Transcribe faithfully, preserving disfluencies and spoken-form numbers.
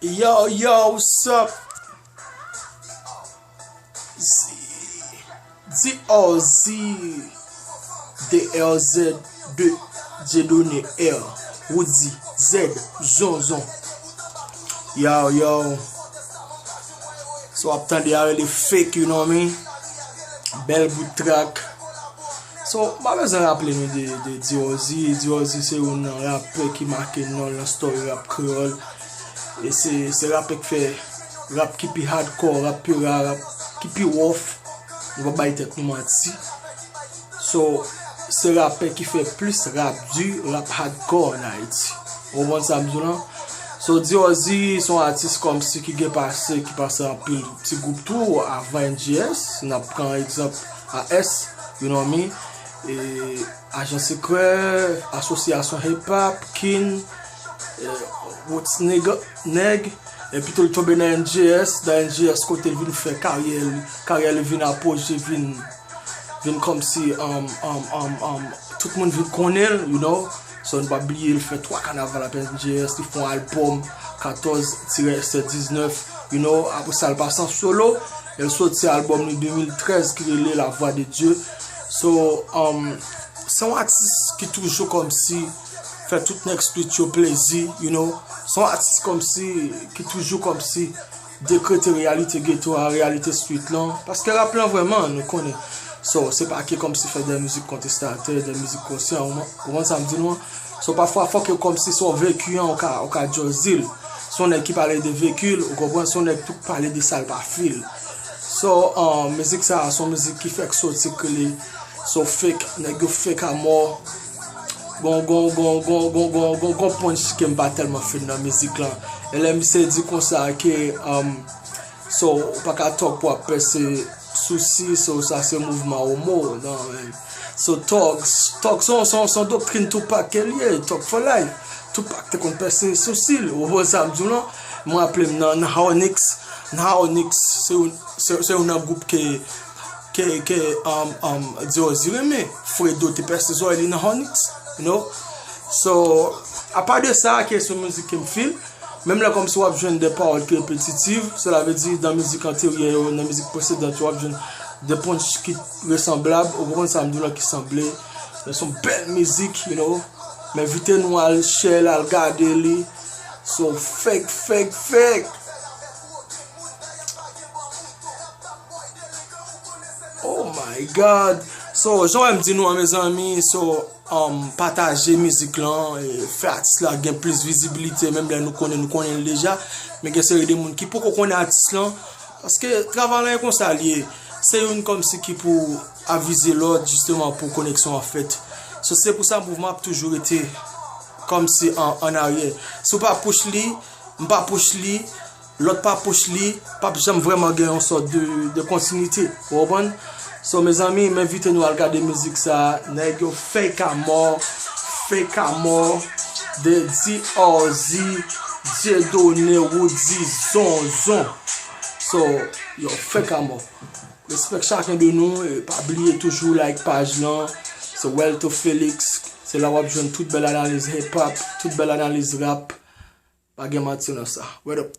Yo, yo, what's up? D R Z, D R Z de, Dieudonné R, Roody Z, Zonzon. Yo, yo. So, w ap tande a rele Fake, you know me? Bèl bout track. So, m pa bezwen raple nou de, de D R Z. D R Z se youn nan rapè ki make non l nan story rap kreyòl. E se, se rapè ki fè rap ki pi hardcore, rap pi ra, rap ki pi rough. Nou pa bay tèt nou manti. So, se rapè ki fè plis rap di, rap hardcore an Ayiti. Ou konprann sa m di w lan? So, D R Z se yon atis kòmsi ki gen pase, ki pase anpil ti gwoup tou, avan N J S, n ap pran egzanp A S, you know me, e, Ajan Sekrè, Asosyasyon Hip Hop, Kin, e, Roots Nèg, Nèg, epi tou l tonbe nan N J S, nan N J S kote l vin fè karyè li, karyè li vin apoje, vin, vin kòmsi, um, um, um, um, tout moun vin konnen l, you know. So, nou pa bliye, l fè twa kanaval ap N J S, li fè yon albòm katòz tirè sèt diznèf, you know, apre sa, l pase an solo, e l soti albòm li de mil trèz ki rele La Voix de Dieu. So, um, se yon atis ki toujou kòmsi fè tout nèg street yo plezi, you know. Se yon atis kòmsi, ki toujou kòmsi dekrete reyalite geto a, reyalite street lan. Paske rap lan vrèman, nou konnen. So, se pa ke kòmsi fè de mizik kontestatè, de mizik konsyan, ou man-, ou konprann sa m di nou an? So, pafwa, fòk yo kòmsi se yon veki an, ou ka, ou ka just di l. Se yon nèg ki pale de veki l, ou konprann, se yon nèg tou ki pale de sa l pa feel. So, um, mizik sa a, se yon mizik ki fèk soti, ki rele, so, Fake, nèg yo fake a mò. Gon, gon, gon, gon, gon, gon, gon, gon punch ke m pa tèlman feel nan mizik lan. E lè misye di konsa ke, um, so, ou pa ka talk pou w ap pèse sousi, so, sa se mouvman omo, non, men. So, talk, talk, se yon, se yon, se yon doktrin Tupac ke l ye, Talk for life. Tupac te konn pèse sousi l, ou konprann sa m di w lan? Mwen raple m nan, nan Onyx, nan Onyx, se yon, se, se yon nan gwoup ke, ke, ke, um, um, D R Z renmen. Fredo te pèse zòrèy li nan Onyx, you know? So, apa de sa, ke se yon mizik ke m feel, menm lè kòmsi w ap jwenn de pawòl ki repetitif, sela vle di nan mizik anteryè yo, nan mizik presedan yo, w ap jwenn de punch ki resanblab, ou konprann sa m di w lan, ki sanble. Men se yon bèl mizik, you know. Men envite nou al share l, al gade li. So, Fake, Fake, Fake. Oh my God. So, jan w wè m di nou an, mezanmi, so, um, pataje mizik lan, e fè atis la gen plis vizibilite, menm lè nou konnen, nou konnen l deja, men gen seri de moun ki poko konnen atis lan, paske travay lan e konsa l ye, se youn kòmsi ki pou avize lòt, jisteman, pou koneksyon an fèt. So, se pou sa mouvman ap toujou rete kòmsi an, an aryè. Si w pa push li, m pa push li, lòt pa push li, p ap janm vrèman gen yon sòt de, de kontinite, ou konprann? So, mezanmi, m envite nou al gade mizik sa a, nèg yo fake a mò, fake a mò, de D R Z, Dieudonné, Roody, Zonzon. So, yo fake a mò. Respect chacun de nous, e pa bliye toujou like paj lan, se Welto Felix, se la w ap jwenn tout bèl analiz hip hop, tout bèl analiz rap. Pa gen manti nan sa. Word up.